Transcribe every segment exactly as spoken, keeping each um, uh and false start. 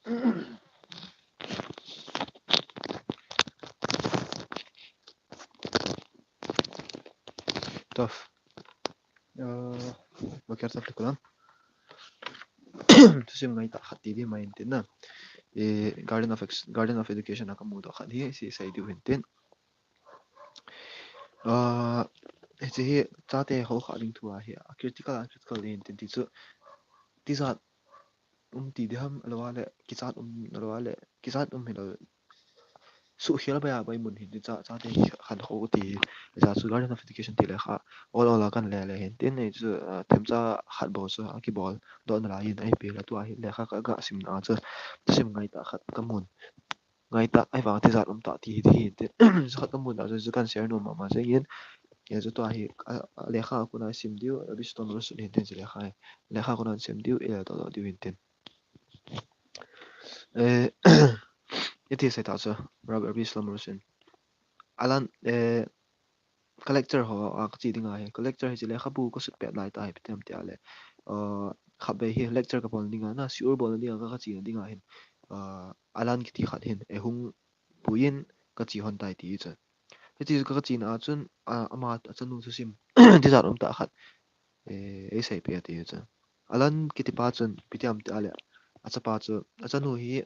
Tough. Uh, Bakar tough likulam. Thusim ngaitah khat ti di mai intin na. Eh, Garden of Ex-, Garden of Education a kamu doh khat hi, si sei diu hintin. Uh, hiche hi chate ho kha ding thu ahi, a critical, a critical hintin ti chu. Tijat um ti diham, alou le, kichat um, alou le, kichat um hilou. Suhkhel bai a bai mun hin ti cha, chate hi khan kho ti hi. Cha chu Garden of Education ti lekha. Ol ol a kan le le hintin, chu, uh, themcha khat bou chu, a kibol doh nalai in, ahi pi la tua hi lekha ka ga sim na chu. Thusim ngaitah khat kamun. Ngaitah, ahivang tijat um tah ti hi ti hintin. Chu khat kamun na chu, chu kan share nom mama jeng in. Chu tua hi, a, a lekha a kona sim diu, Rabbi Shlomo Rosen hintin chu lekha hi. Lekha kona sim diu, i le doh doh diu hintin. Eh, iti sei ta chu, Rabbi, Rabbi Shlomo Rosen. Alan, eh, ka lecture ho, a, kache ding ahi. Ka lecture hi chu lekhabu kasut pet lai ta hi, ipi ti ham ti a le. Uh, khatvei hi lecture kabol ding a, na, shiur bol ding a, ka, kache na ding a hin. Uh, Alan kiti khat hin, eh, hung puiyin kache hon tai ti chu. Hiche chu ka, kache na a chun, a, ama, achanu thusim, tijat um tah khat. Eh, ei sei pe ati chu. Alan kiti pa chun, ipi ti ham ti a le, achapa chu, achanu hi,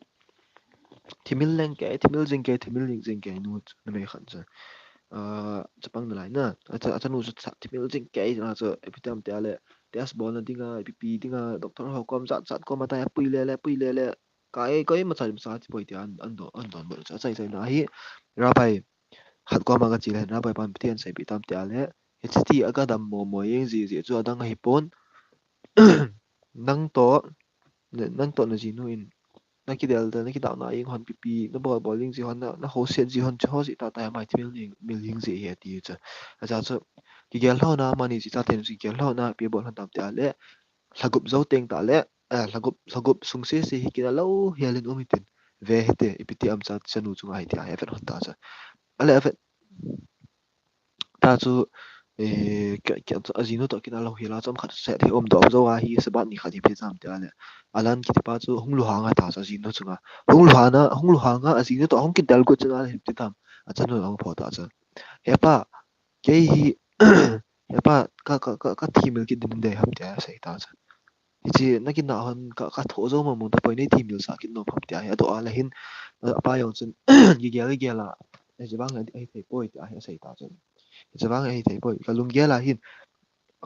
thimil leng kei, thimil jing kei, thimil jing, jing kei nu, numei khat chu. Ah, chapang nalai na, acha, achanu chu cha, thimil jing kei na chu, ipi ti ham ti a le, test bol na ding a, ipi pi ding a, doctor ho kom jat jat kom a tai, pui le le, pui le le, kai, kai macha, macha ti poi ti an, an do, an don bol chu, achai chai na hi, Rabbi, khat koma kache le, Rabbi pan ipi ti ahin seipeh tam ti a le, hiche ti a kadam mo mo jeng ji ji chu adang ahi pon. Nang toh, na, nang toh na jinu in, na kidel da, na kidau na jeng hon pipi, na bol bol jeng ji hon, na, na houset ji hon, chu houset tah tah a mai thimil jing, mil jing ji ahi ati chu. Acha chu, kigel lhon a, amani ji chate chu kigel lhon a, ipi bol lhon tam ti a le, lhagup jou teng tah le, eh, lhagup, lhagup sung sese hi kina lou hial in um hitin, ve hite, ipi ti ham cha, chanu chunga hi ti a, avet hon ta chu. Ale avet ta chu, eh, ke, ke, ajinu toh kina lou hial a chomkhat set hi um doh jou a hi, Sabbath ni khat hi ipi ti ham ti a le. Alan kiti pa chu hung lunghang a ta chu ajinu chunga. Hung lunghang a, hung lunghang a, ajinu toh hung kidel got chun a le ipi ti ham. Achanu hung pho ta chu. He pa, kei hi, he pa, ka, ka, ka, ka thimil kit ding dei ham ti a asei ta chu. Hiche, na kina hon ka, ka thoh jou mong mong tapoi, nei thimil sah kit nom ham ti a hi adoh a le hin, apa jong chun, kigel, kigel a, hiche vang hi ahithei poi ti a hi asei ta chu. Hiche vang hi ahithei poi, ka lunggel a hin,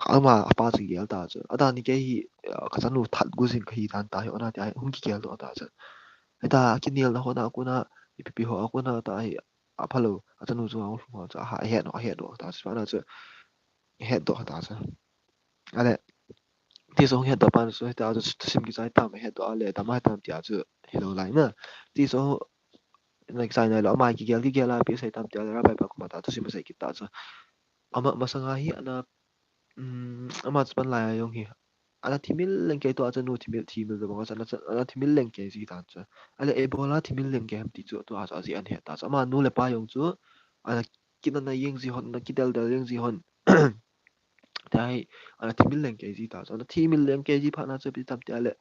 ama, apa chu kigel ta chu. Adan hi kei hi, ah, ka chanu that gu jing kahi dan ta hi, ona ti a hi, hung kigel doh ta chu. Hita, akinel na hon a kona, ipi pi ho a kona ta hi, aphalou, achanu chu ahung lhung ho chu, aha, ahet doh, ahet doh ta chu, ana chu, ahet doh ta chu. Ale, ti chu hung het doh pan chu, hita chu thusim kichai tam, het doh a le, dam a het tam ti a chu, hello lai na. Ti chu, na kichai nai lou, ama kigel, kigel a, ipi sei tam ti a le, Rabbi pa koma ta, thusim asei kit ta chu. Ama, masanga hi, ana, um, ama chapan lai a jong hi. Ana thimil leng kei tua, achanu thimil, thimil doh bang a chu, ana, ana thimil leng kei ji ta chu. Ale, ibola thimil leng kei ham ti chu, tua chu, ajeh ahin het ta chu. Ama nu le pa jong chu, ana kinana jeng ji hon, ana kidel del jeng ji hon. Tia hi, ana thimil leng kei ji ta chu. Ana thimil leng kei ji phat na chu ipi tam ti a le,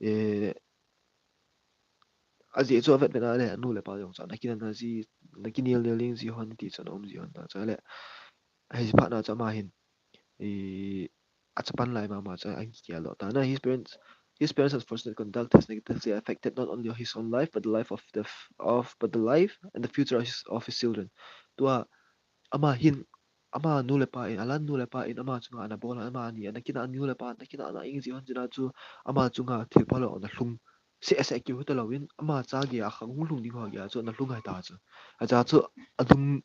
eh, ajeh chu avet vet a le, anu le pa jong chu, ana kinana ji, ana kinel nel jeng ji hon, ti chu ana um ji hon ta chu a le. Hiche phat na chu ama hin, eh, achapan lai mama chu, ahin kigel doh ta na. His parents, his parents' unfortunate conduct has negatively affected not only his own life, but the life of the f-, of, but the life and the future of his, of his children. Tua, ama hin, ama nu le pa in, Alan nu le pa in, ama chunga ana bol, amani, ana kina nu le pa, ana kina ana jeng ji hon jeh a chu, ama chunga thil phalou ana lhung seh seh keu hita lou in, ama cha gei a khang hung lhung ding ho gei a chu, ana lhung ahi ta chu. Acha chu, alung,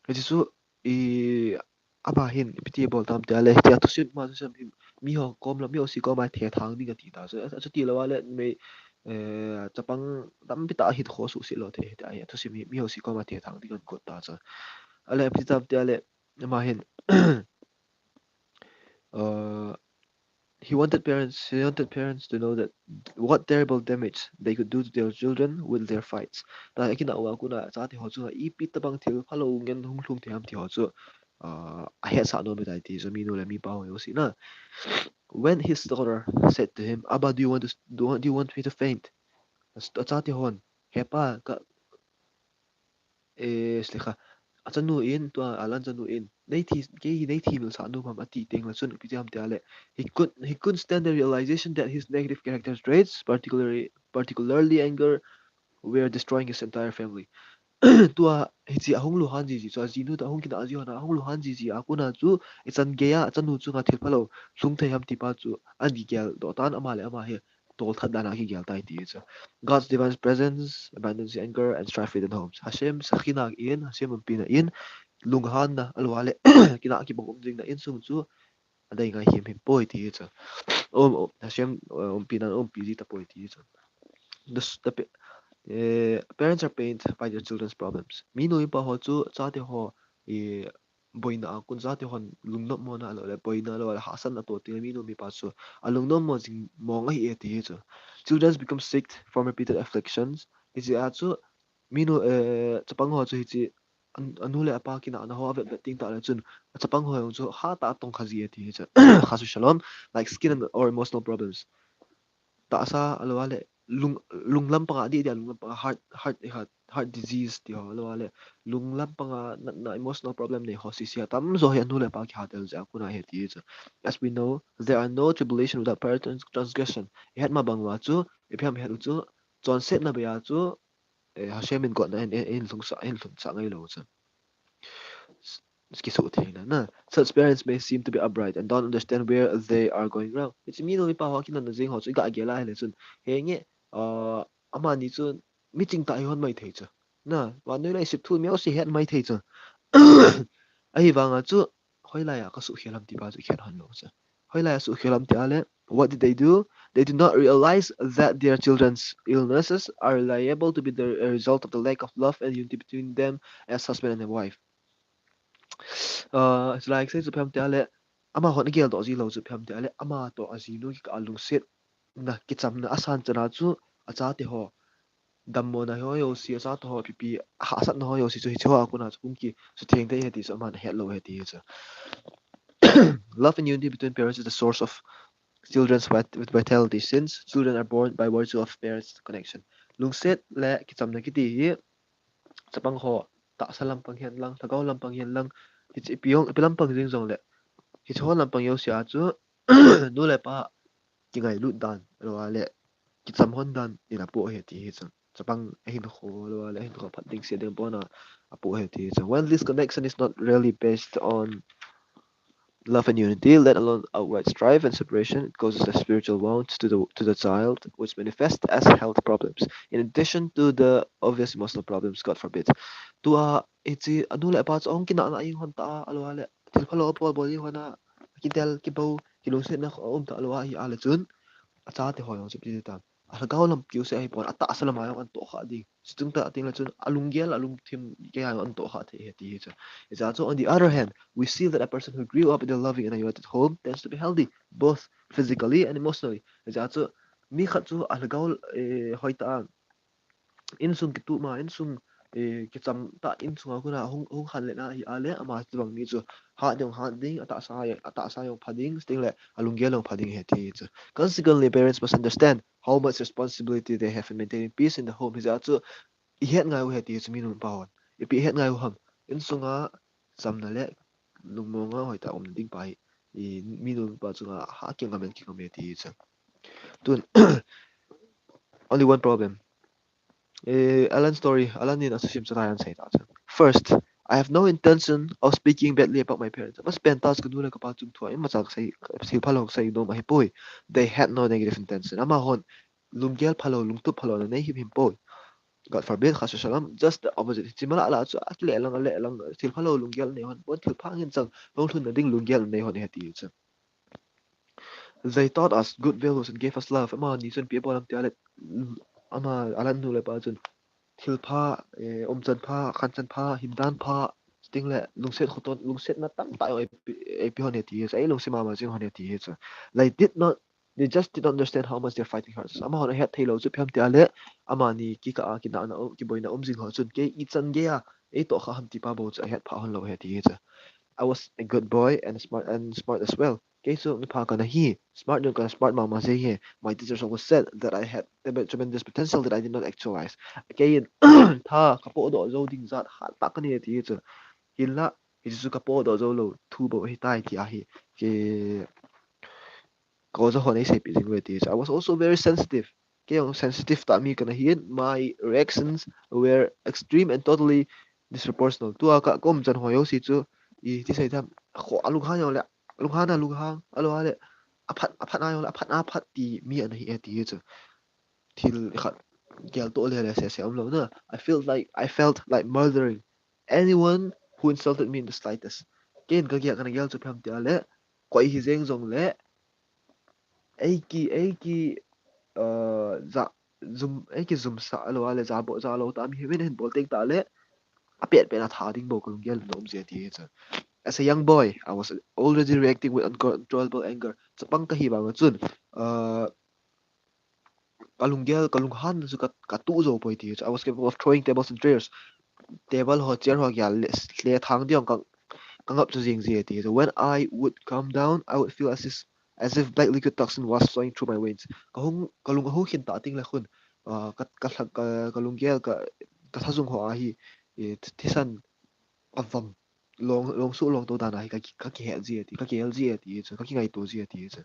hiche chu, i, ama hin, ipi ti bol tam ti a le, hitia thusim, ama thusim hin, mi ho kom la, mi ho si kom a thethang ding ati ta chu. Achuti lou a le, mi, eh, chapang tampi tah hin kho suhset lou thei, hitia hi, thusim hi, mi ho si kom a thethang ding agot ta chu. Ale, ipi tam ti a le, ama hin, uh, he wanted parents, he wanted parents to know that what terrible damage they could do to their children with their fights. Ta, akinah uva kona, chate ho chunga, ipi tabang thil phalou ngen hung lhung thei ham ti ho chu, uh, ahetsah nom ahitai ti chu, mi nu le mi pa ho jouse na. When his daughter said to him, "Abba, do you want to, do, do you want me to faint?" Achate hon, hepa, ka, eh, slikha. Achanu in, tua Alan chanu in, nei thi, kei hi nei thimil sah nom ham ati teng le chun, ipi ti ham tia le. He could, he couldn't stand the realization that his negative character traits, particularly, particularly anger, were destroying his entire family. Tua, hichi ahung luhan jiji chu, ajinu ta ahung kina aji hon a, ahung luhan jiji a, kuna chu, ichan gei a, achanu chunga thil phalou, lhung thei ham ti pa chu, an kigel doh tan ama le ama hi, tolthat dan a kigel tai ti chu. God's divine presence abandons anger and strife ridden homes. Hashem sakhina in, Hashem umpina in, lunghanna, alua le, kina kibang um jingna insung chu, adei ngai him him poi ti chu. Um, um, Hashem, uh, umpina umpi ji ta poi ti chu. The, s- the pa- eh, parents are pained by their children's problems. Minu mipa ho chu, chate ho, eh, boina a kon chate hon lungnopmona lo le, boina lo le, hahsatna to ting minu mipa chu, alungnommo jing mong ahi e ti chu. Children become sick from repeated afflictions. Hichi a chu, minu, eh, chapang ho chu hichi, an- anu le apa kina na ho avet vet ting ta le chun, chapang ho jong chu hatah a tong kha ji e ti chu. Chas v'shalom, like skin and, or emotional problems. Tahsa alua le, lung, lunglam panga di dia, lunglam panga heart, heart, heart, heart disease ti ho alua le, lunglam panga natna emotional problem nei ho sisi a tamjo hi anu le apa kihatel jeh a kon ahi ti chu. As we know, there are no tribulation without parent trans- transgression. Ihet ma bang uva chu, ipi ham ihet u chu, chonsetna bei a chu, eh, Hashem in gotna in, in, in lhung sa, in lhung sa ngai lou chu. S- Kisuh theina na. Such parents may seem to be upright and don't understand where they are going wrong. Hichi minu mipa ho kinana jing ho chu iga gel a hile chun. Henge, uh, amani chu miching tah hi hon mai thei chu. Na, vannoi lai sep thu miau si het mai thei chu. Ahivanga chu, hoilai a ka suhkhel ham ti pa chu ihet hon lou chu. Hoilai a suhkhel ham ti a le, what did they do? They did not realize that their children's illnesses are liable to be the a result of the lack of love and unity between them as husband and wife. Uh, it's like say chu ipi ham ti a le, amahon agel doh ji lou chu ipi ham ti a le, ama toh ajinu kikah a lungsetna, kichamna asan chan a chu, achate ho, dammona ho jouse, achate ho, ipi ipi, hahsatna ho jouse chu hiche ho a kon a chu hung kisutheng thei ahi ti chu aman ahet lou ahi ti chu. Love and unity between parents is the source of children's vit- vitality, since children are born by virtue of parents' connection. Lungset le kichamna kiti hi, chapang ho, tahsa lampang hihen lang, lhagao lampang hihen lang, hichi ipi jong, ipi lampang jing jong le, hichi ho lampang jouse a chu, nu le pa, kingailut dan, alua le, kicham hon dan, in apoh ahi ti hi chu. Chapang ahinkho, alua le, ahinkho phat ding se ding pon a, apoh ahi ti hi chu. When this connection is not really based on love and unity, let alone outright strife and separation, it causes a spiritual wound to the to the child, which manifests as health problems. In addition to the obvious emotional problems, God forbid. Tua, hichi, anu le apa chu ahung kinahna a jing hon ta a, alua le, thil phalou abol bol jing hon a, kidel, kibou, kilungsetna aum ta lou ahi a le chun, achate ho jong chu ipi ti ta. Alhagao lam kiu se ahi pon, atahsa lam a jong an tohkhah ding. Chuche teng tah teng le chun, alunggel, alungthim, kei a jong an tohkhah thei ahi ti hi chu. Hijeh chun, on the other hand, we see that a person who grew up in a loving and a united home tends to be healthy, both physically and emotionally. Hijeh chun, mi khat chu alhagao, eh, hoitah a, insung kituh ma, insung, eh, kicham tah, insung a kon a hung, hung khanlet na ahi a le, ama chubang mi chu hat jong hat ding, atahsa, atahsa jong pha ding, chuting le alunggel jong pha ding ahi ti hi chu. Consequently, parents must understand how much responsibility they have in maintaining peace in the home. Hijeh chun, ihet ngai u ahi ti hi chu minu mipa hon. Ipi ihet ngai u ham. Insung a chamna le lungmong a hoitah a um ding pa hi, i minu mipa chunga ha kingam in kingam e ti hi chu. Tun, only one problem. Eh, Alan story, Alan in asusim chu lai an sei ta chu. First, I have no intention of speaking badly about my parents. Amasapen tah chu kanu le kapa chung thu a imacha kasei, thil phalou kasei nom ahipoi. They had no negative intention. Amahon lunggel phalou, lungtup phalou ana nei him him poi. God forbid, chas v'shalom, just the opposite. Hichi mala la chu akile lang, ale lang, thil phalou lunggel nei hon pon, thil pha ngen chang, lungthim na ding lunggel nei hon ahi ti chu. They taught us good values and gave us love. Amani chun ipi abol ham ti a le, ama, Alan nu le pa chun thil pha, eh, umchan pha, khanchan pha, hindan pha, chuting le lungset khoton, lungsetna tamtah jong eipe, eipe hon ahi ti hi chu. Eilungset mama jing hon ahi ti hi chu. They did not, they just did not understand how much their fighting hurts us. Amahon ahet thei lou chu ipi ham ti a le, amani kikah a kinahna um, kiboina um jing ho chun kei ichan gei a eitohkhah ham ti pa bou chu ahet pha hon lou ahi ti hi chu. I was a good boy and smart and smart as well. Kei chu mi pha kana hi, smart jong kana smart mama jeng hi. My teachers always said that I had the tremendous potential that I did not actualize. Kei in tha kapohdoh jou ding jat hat tah kana nei ti chu. Hinla, hichu kapohdoh jou lou thu bou ahitai ti ahi. Kei, ka oja hon eiseipeh jing uve ti chu. I was also very sensitive. Kei jong sensitive tah mi kana hin, my reactions were extreme and totally disproportional. Tua ka, ka umchan ho jouse chu, iti sei tham, kho alunghang jongle, alunghang na lunghang, ahilou le, aphat, aphat na jongle, aphat na phat ti mi ana hi e ti chu. Thil khat, geltoh le le se se umlou na. I felt like, I felt like murdering anyone who insulted me in the slightest. Kei in kagel, kana gel chu ipi ham tia le, koi hijeng jongle, eiki, eiki, uh, ja, jum, eiki jumsa ahilou le, ja bol, ja lou tah mi, himin hin bol teng tah le, apet pet a tha ding bou kalunggel in um ji e ti chu. As a young boy, I was already reacting with uncontrollable anger. Chapang kahi vang chun, uh, kalunggel, kalunghan chu ka, katuh jou poi ti chu. I was capable of throwing tables and chairs. Table ho, chair ho gel le, le thang ding ka, kangap chu jing ji e ti chu. When I would calm down, I would feel as if, as if black liquid toxin was flowing through my veins. Kahung, kalung ahung khin tah teng le khun, uh, ka, ka, ka, kalunggel, ka, katha jung ho ahi, eh, thisan avom, long, long su long to dan ahi, ka, kakihel ji e ti, kakihel ji e ti chu, kakingaito ji e ti chu.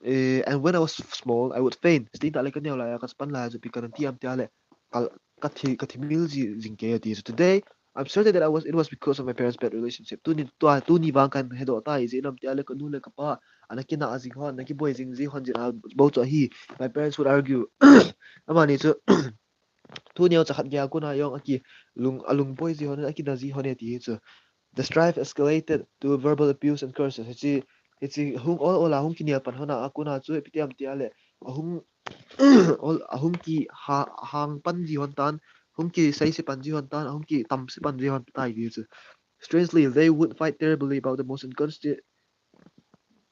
Eh, and when I was small, I would faint. Sting tah le kaneo lai a, kachapan lai a chu ipi kana ti ham tia le, ka, kathi, kathimil ji jing kei e ti chu. Today, I'm certain that I was, it was because of my parents' bad relationship. Tuni, tua, tuni vang kahin hedoh tai, ijeh inem tia le kanu le kapa ana kinah jing hon, ana kiboi jing ji hon jeh a bou chu ahi. My parents would argue. Amani chu, thu neocha khat gei a kona jong aki lung, alung boi ji hon, akina ji hon e ti chu. The strife escalated to verbal abuse and curses. Hichi, hichi hung ol ol a hung kinel pan hon a, akona chu ipi ti ham tia le, ahung, ol, ahung ki ha, hang pan ji hon tan, hung kiseise pan ji hon tan, ahung kitamse pan ji hon tai ti chu. Strangely, they would fight terribly about the most inconse-,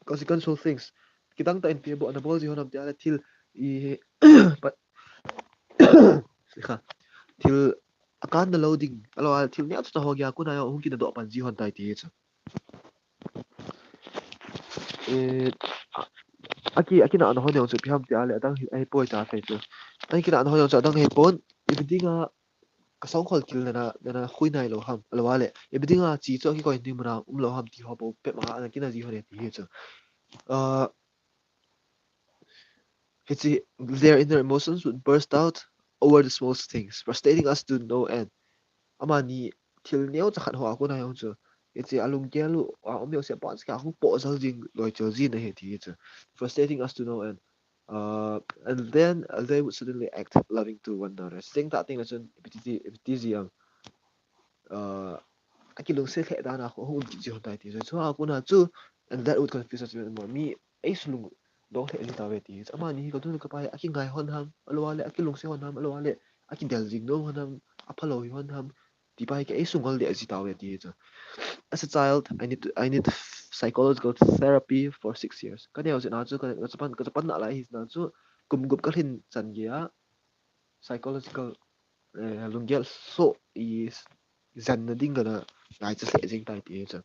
consequential things. Kidang tah in ipi bou ana bol ji hon ham tia le thil i, pa, sikha, thil akanna lou ding, ahilou le thil neocha ho gei a kona jong hung kinadoh pan ji hon tai ti chu. Eh, aki, akinahna hon jong chu ipi ham tia le adang hi, ahipoi ta thei chu. Akinahna hon jong chu adang hipon, ipi dinga kasongkhol kil nana, nana khui nailou ham, ahilou le ipi dinga chi chu akikoi ding mun a umlou ham ti ho bou pet ma ana kina ji hon e ti hi chu. Uh, hichi, their inner emotions would burst out over the smallest things, frustrating us to no end. Amani thil neocha khat ho a kona jong chu, hichi alunggel u a um jouse a pat khat hung pohjal jing loi chel jin ahi ti hi chu. Frustrating us to no end. Uh, and then, uh, they would suddenly act loving to one another. Sting tah teng le chun, ipi ti, ipi ti ji ham. Uh, akilungset lheh dan a khu hung um kit ji hon tai ti chu. Chua kona chu, and that would confuse us even more. Mi eisulung doh lheh ji tauve ti chu. Amani hi kanu le kapa hi akingai hon ham, ahilou le akilungset hon ham, ahilou le akidel jing nom hon ham, aphalou hi hon ham, ti pa hi ka eisungol lheh ji tauve ti chu. As a child, I need to, I need psychological therapy for six years. Kaneo jeh a chu, ka, kachapan, kachapan na lai hi na chu, kum gup kalhin chan gei a, psychological, eh, lunggel soh i janna ding kana ngaicha lheh jing tai ti chu.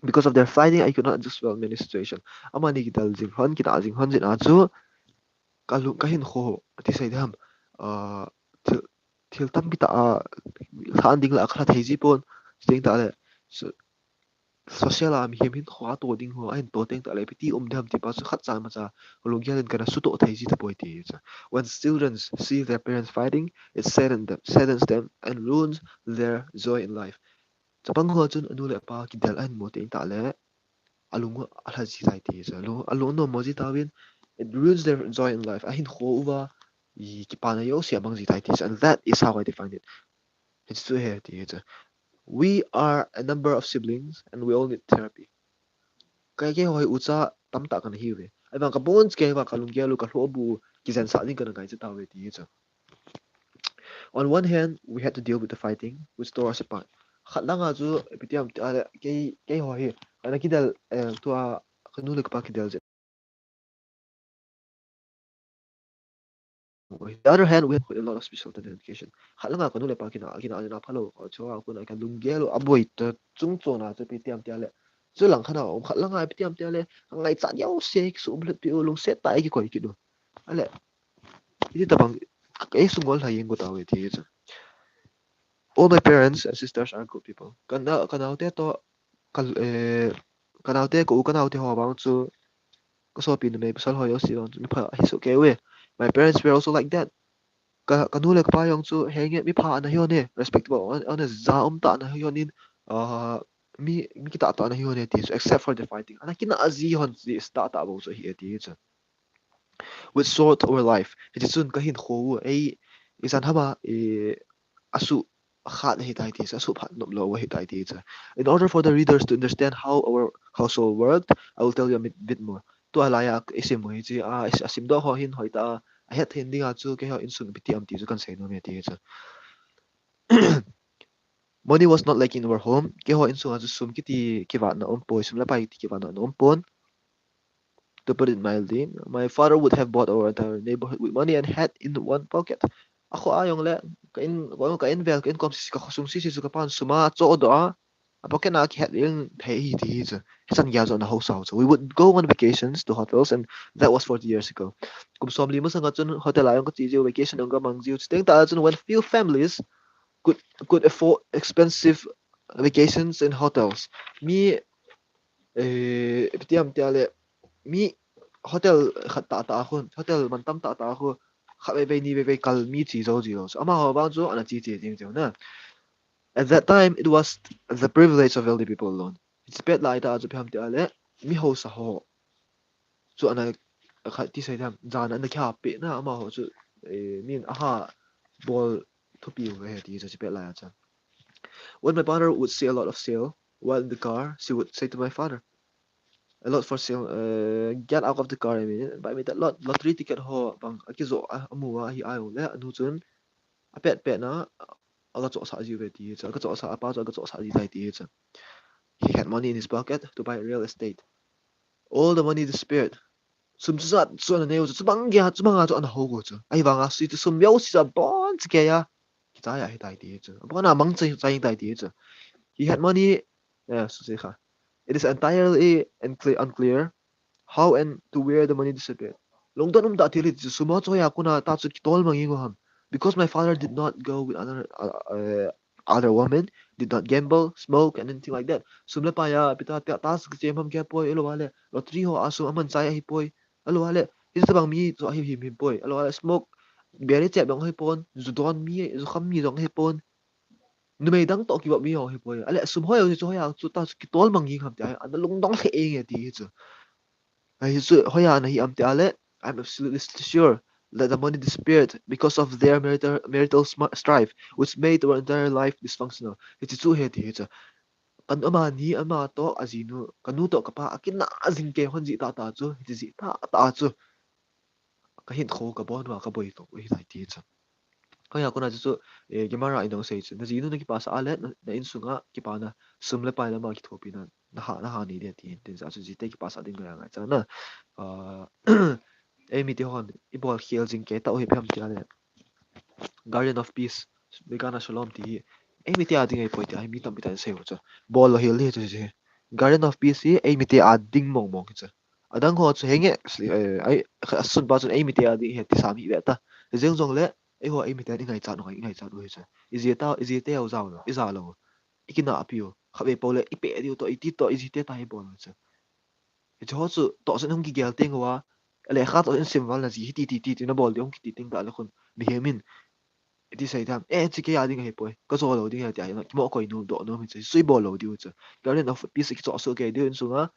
Because of their fighting, I could not adjust well to the situation. Amani kidel jing hon, kinah jing hon jeh a chu, kalung, kahinkho, ti sei ding ham, ah, thil, thil tampi tah a, lhan ding lah a kalha thei ji pon, sting tah le, so, social a mihem hinkho a to ding ho, ahin to teng tah le, ipi ti um ding ham ti pa chu khat cha ma cha, kalunggel in kana sutoh thei ji tapoi ti chu. When children see their parents fighting, it saddens them, saddens them and ruins their joy in life. Chapang ho chun anu le apa kidel ahin mu teng tah le, alung alha ji tai ti chu. Alung, alung anom mo ji tauvin, it ruins their joy in life. Ahinkho uva, i kipana jouse abang ji tai ti chu. And that is how I define it. Hichu hi ti chu. We are a number of siblings and we all need therapy. Kei, keiho hi ucha tamtah kana hiuve. Ahivang kabon kei vang kalunggel u, kalhohbu u kijensah ding kana ngaicha tauve ti chu. On one hand, we had to deal with the fighting, which tore us apart. Khat langa chu, ipi ti ham tia le, kei, keiho hi, kana kidel, eh, tua, kanu le kapa kidel jeh On the other hand, we had quite a lot of special talent education. Khat langa kanu le pa kina, kina na phalo, ko cho a kuna ka lunggel a boi to chung chona chu ipi tiam tia le. Chu lang khana um khat langa ipi tiam tia le, ngai chan yau se ki su blet pi u lungset ta ki koi ki du. Ale. Iti tabang, ei sungol ha yeng ko ta we ti chu. All my parents and sisters are good people. Kana, kana te to, kal, eh, kana te ko, kana te ho bang chu, ka sopi numei pasal ho jouse vang chu mi pha hi soh kei uve. My parents were also like that. Ka, kanu le kapa jong chu henge mi pha ana hi hon e, respectable, ana, ana ja um ta ana hi hon in, ah, mi, mi kitah tah ana hi hon e ti chu, except for the fighting. Ana kina a ji hon ji start tah bou chu hi e ti chu. With short our life. Hichun ka hinkho u, ei, i jan hama, i, asu khat ahi tai ti chu, asu phat nop lou ahi tai ti chu. In order for the readers to understand how our household worked, I will tell you a bit, bit more. Tua laiya i sim u hi chu, a, i sim doh ho hin hoi ta, a het theina dinga chu, keiho insung ipi ti ham ti chu kan sei nom e ti chu. Money was not lacking in our home. Keiho insunga chu sum kiti kivatna um poi, sum le pai kiti kivatna um pon. To put it mildly, my father would have bought our entire neighborhood with money and had in one pocket. A kho a jong le, ka in, ka in vel, ka in kom sisi, ka kho sung sisi chu ka pan sum a cho doh a, a pocket na kihet leng thei hi ti hi chu. Hichan gei a chu ana hausa u chu. We would go on vacations to hotels, and that was forty years ago. Kum somli masanga chun hotel a jong ka che jiu, vacation jong ka mang jiu. Chuteng tah a chun when few families could, could afford expensive vacations in hotels. Mi, eh, ipi ti ham tia le, mi hotel khat tah tah a khu, hotel mantam tah tah a khu, khat vei vei ni vei vei kal mi che jou ji lou. Amaho vang chu ana che che jing jeng na. At that time, it was the privilege of wealthy people alone. Hiche pet lai tah a chu ipi ham tia le, mi hausa ho chu ana khat ti sei tham, jan ana kihap peh na, amaho chu, eh, min aha bol thupi u ahi ti chu hiche pet lai a chu. When my mother would see a lot of sale while in the car, she would say to my father, "A lot for sale, uh, get out of the car, I mean, and buy me that lot-, lottery ticket ho bang a kijoh a, amu a ahi a jong le, anu chun a pet pet na, a ka chohsah jiu ve ti chu, a ka chohsah, apa chu a ka chohsah ji tai ti chu." He had money in his pocket to buy real estate. All the money disappeared. Sum chu jat chu ana neiu chu, chubang gei a, chubang a chu ana hou u chu. Ahivanga chu sum jouse chu abon chu gei a kichai ahi tai ti chu. Abon a mang chai, chai tai ti chu. He had money, eh, su se kha. It is entirely uncle-, unclear how and to where the money disappeared. Lungdon um tah thil hi chu, sum ho chu hoiya kona tah chu kitol mang jeng u ham. Because my father did not go with other, uh, uh, other women, did not gamble, smoke, and anything like that. Sum le pai a, ipi ta, ta, ta, kichai ham kei poi, ahilou le, lottery ho a sum aman chai ahi poi, ahilou le, hiche tabang mi chu ahi him him poi, ahilou le, smoke, biri chep jong ahi pon, ju don mi, ju kham mi jong ahi pon. Numei dang toh kivop mi jong ahi poi. Ale, sum hoi chu hoiya chu tah chu kitol mang jeng ham tia, ana lungdong lheh jeng e ti hi chu. Ahi chu, hoiya ana hi ham tia le, I'm absolutely sure that the money disappeared because of their marital, marital sma-, strife, which made our entire life dysfunctional. Hiche chu ahi ti hi chu. Kan amani, ama toh, ajinu, kanu toh, kapa, akina jing kei hon jeh tah tah chu, hiche jeh tah tah chu. Ka hinkho, ka bon uva, ka boi toh, ahi tai ti chu. Hoiya kona chu chu, eh, Gemara in jong asei chu, na jinu na kipasah a le, na, na insunga kipana, sum le pai lama kithopina, na ha, na ha nei ding ti, tin jeh a chu jite kipasah ding ngai ngai cha na. Ah, eimite hon, i bol khel jing kei tah u hi ipi ham tia le, Garden of Peace, Begun HaShalom ti hi, eimite a ding ahi poi tia hi mi tampi tah in asei u chu. Bol lou hel hi chu chu. Garden of Peace hi, eimite a ding mong mong hi chu. Adang ho chu henge, eh, ai, asun pa chun eimite a ding ahi ti sam hi ve ta. Jeng jong le, eiho eimite a ding ngaichat u, ngaichat u hi chu. I jite, i jite u ja lou, i ja lou. I kinahpi u. Khatvei pou le, i peh diu toh, i ti toh, i jite tah hi bol u chu. Hiche ho chu, tohchon hung kigel teng uva, lekha tohchon sim val na ji hi ti, ti, ti, ti na bol diu hung kiti teng tah le khun, mihem in, iti sei tham, eh, hiche kei a ding ahi poi, ka jo lou ding ahi tia, kimoh koi nom, doh nom hi chu, sui bol lou diu chu. Garden of Peace kichoh soh kei diu insunga,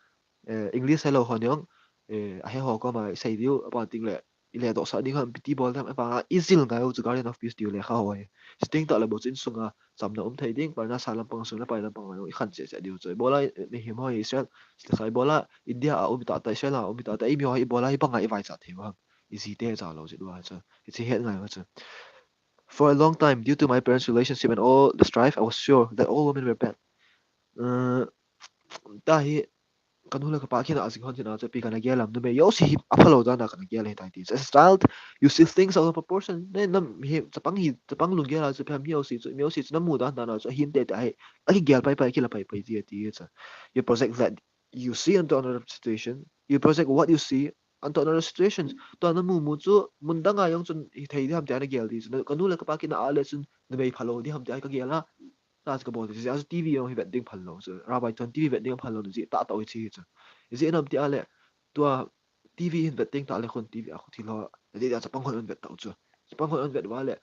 eh, English helou hon jong, eh, ahe ho koma i sei diu, aban teng le, i ledoh sah ding ham, ipi ti bol tham, avanga i jil ngai u chu Garden of Peace tiu lekha ho hi. Chuteng tah le bou chu insunga chamna um thei ding, parnasa lampang, sum le pai lampang ngai u, i khan cheh cheh diu chu. Ibola mihem ho hi Israel, chule kha ibola India a um tah tah, Israel a um tah tah, eimi ho hi ibola hibanga i vaichat thei u ham. I jite ja lou jeh uva chu. Hiche het ngai u chu. For a long time, due to my parents' relationship and all the strife, I was sure that all women were bad. Uh, ta hi, kanu le kapa kinah jing hon jeh a chu ipi kana gel ham, numei jouse hi aphalou dan a kana gel ahitai ti. As a child, you see things out of proportion. Ne, nam hi chapang hi, chapang lunggel a chu ipi ham, mi jouse chu, mi jouse chu namu dan dan a chu ahinte ti ahi. Akigel pai pai, akila pai pai ti ati chu. You project that you see onto another situation. You project what you see onto another situation. Tua namu mu chu mun dang a jong chun hithei ding ham tia nagel ding chu. Kanu le kapa kinah a le chun numei phalou ding ham tia kagel a. Tua chu kabol ding chu, T V jong hi vet ding phalou chu. Rabbi chun T V vet ding phalou ding chu, tah tah u chu hi chu. Ijeh inem tia le, tua T V hin vet ding tah le khun T V a khu thil ho, ati dia chapang hon vet tau chu. Chapang hon vet uva le,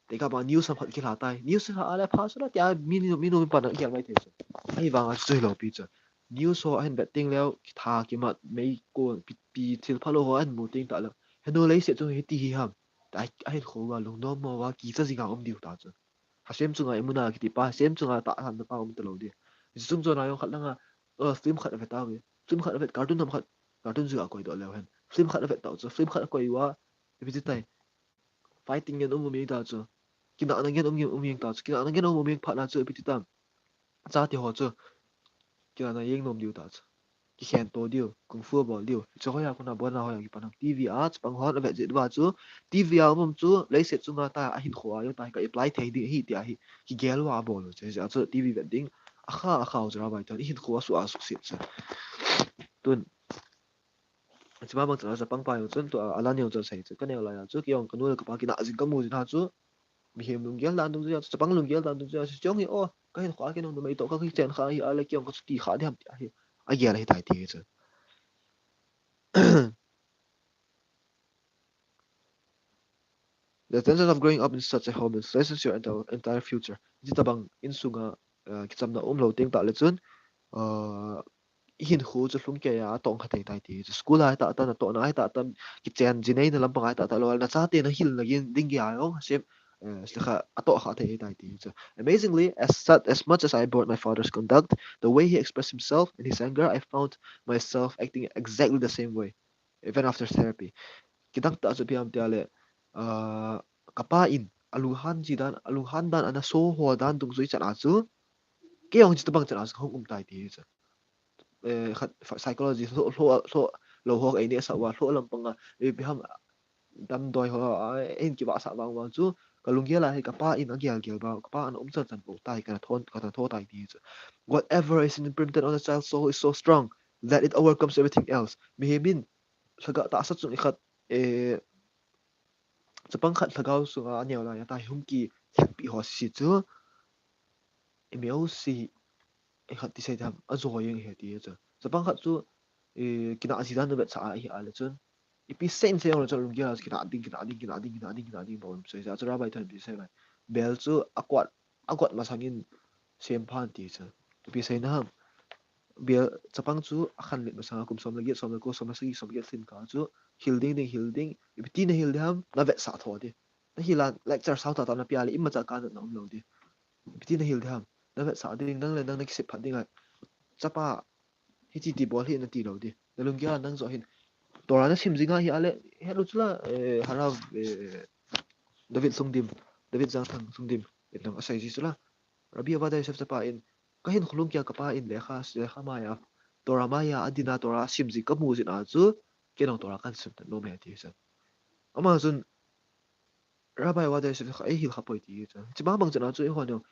tekah bang news ham khat kila tai. News kila a le pha chu la tia mi nu, mi nu mi pa nagel mai thei chu. Ahivang a chu hilou pi chu. News ho ahin vet ding leu, kitha kimat, meikong, pi, pi thil phalou ho ahin mu ding tah leu, henu leiset chung hiti hi ham. Tia ahin kho uva, lungnom mo uva, kicha jing a um diu ta chu. Hashem chunga emuna kiti pa, Hashem chunga tahsan pa um talou ding. Hiche chung chon a jong khat lang a, uh, film khat avet tauve. Film khat avet, cartoon ham khat, cartoon jeh a koi doh leu hen. Film khat avet tau chu, film khat akoi uva, ipi ti tai. Fighting ngen um um jeng ta chu. Kinahna ngen um, um jeng ta chu. Kinahna ngen um um jeng phat na chu ipi ti tam. Chate ho chu. Kinahna jeng nom diu ta chu. Kikhen to diu, kung fu bol diu. Hiche hoiya kona bolna hoiya kipan ham. T V a chapang hon avet jeh uva chu, T V a um um chu leiset chunga tah a hinkho a jong tah hi ka apply thei ding ahi tia hi kigel uva abol u chu. Hijeh a chu T V vet ding akha akha u chu Rabbi chun ihinkho a suh a suhset chu. Tun, hiche ma bang chun a chapang pa jong chun tua, a, alan jong chun asei chu, ka neo lai a chu kei jong kanu le kapa kinah jing kamu jing a chu, mihem lunggel dan dungjuia chu, chapang lunggel dan dungjuia chu, chong hi, o, ka hinkho a kei jong numei toh ka kichen kha hi a le kei jong ka chuti kha ding ham tia hi agel ahitai ti hi chu. The tension of growing up in such a home influences your entire, entire future. Hitabang insunga, uh, kichamna umlou teng tah le chun, uh, ihinkho chu lhung kei a atong kha thei tai ti chu. School a hi tah tah, natohna a hi tah tah, kichen jinei na lampang a hi tah tah, lou a le nachate nahil na gin ding gei a jong Hashem, eh, slikha atoh kha thei tai ti chu. Amazingly, as such, as much as I abhorred my father's conduct, the way he expressed himself and his anger, I found myself acting exactly the same way, even after therapy. Kidang tah chu ipi ham tia le, ah, kapa in alunghan ji dan, alunghan dan, ana so ho dan dungjui chan a chu, kei jong hitabang chan a chu hung um tai ti chu. Eh, khat, psychology lhoh, lhoh, lhoh lou ho ka ei nehsah uva, lhoh lampang a, eh, ipi ham, damdoi ho, a, eihin kivahsah vang uva chu, ka lunggel a hi kapa in agel gel uva, kapa ana um chan chan pou tai, kana tho, kana tho tai ti chu. Whatever is imprinted on a child's soul is so strong that it overcomes everything else. Mihem in lhagao tahsa chung ikhat, eh, chapang khat lhagao sunga aneo lai a tah hi hung kilhenpi ho sese chu, i meusi, ikhat ti sei dam, ajo jeng ahi ti chu. Chapang khat chu, eh, kinah ji dan navetsah ahi a le chun, ipi sei in sei jong le chun lunggel a chu kinah ding, kinah ding, kinah ding, kinah ding, kinah ding bou um sei. Hijeh a chu Rabbi thon ipi sei mai. Bel chu akwat, akwat masang in sem phan ti chu. Ipi sei na ham. Bel chapang chu akhanlet masang a kum som le get, som le ko, som le sagi, som le get lhin kah chu hil ding ding, hil ding. Ipi ti nahil ding ham, navetsah tho ding. Nahil a lecture sao tah tah napeh a le imacha kanatna umlou ding. Ipi ti nahil ding ham, navetsah ding, nang le nang nakisep phat ding a. Chapa, hiti ti bol hih in nati lou ding. Nalunggel a nang joh hin. Torah nasim jing ahi a le, hetlou chu la, eh, Harav, eh, David Sungdim, David Jangthang Sungdim in jong asei ji chu la. Rabbi Ovadia Yosef chapa in, ka hinkho lhung kei a kapa in lekha, lekha maiya, Torah maiya adin a, Torah asim jing kamu jing a chu, kei jong Torah kahin sim nom e ati chu. Ama chun, Rabbi Ovadia Yosef kha eihil kha poi ti chu. Hiche ma bang chan a chu eihon jong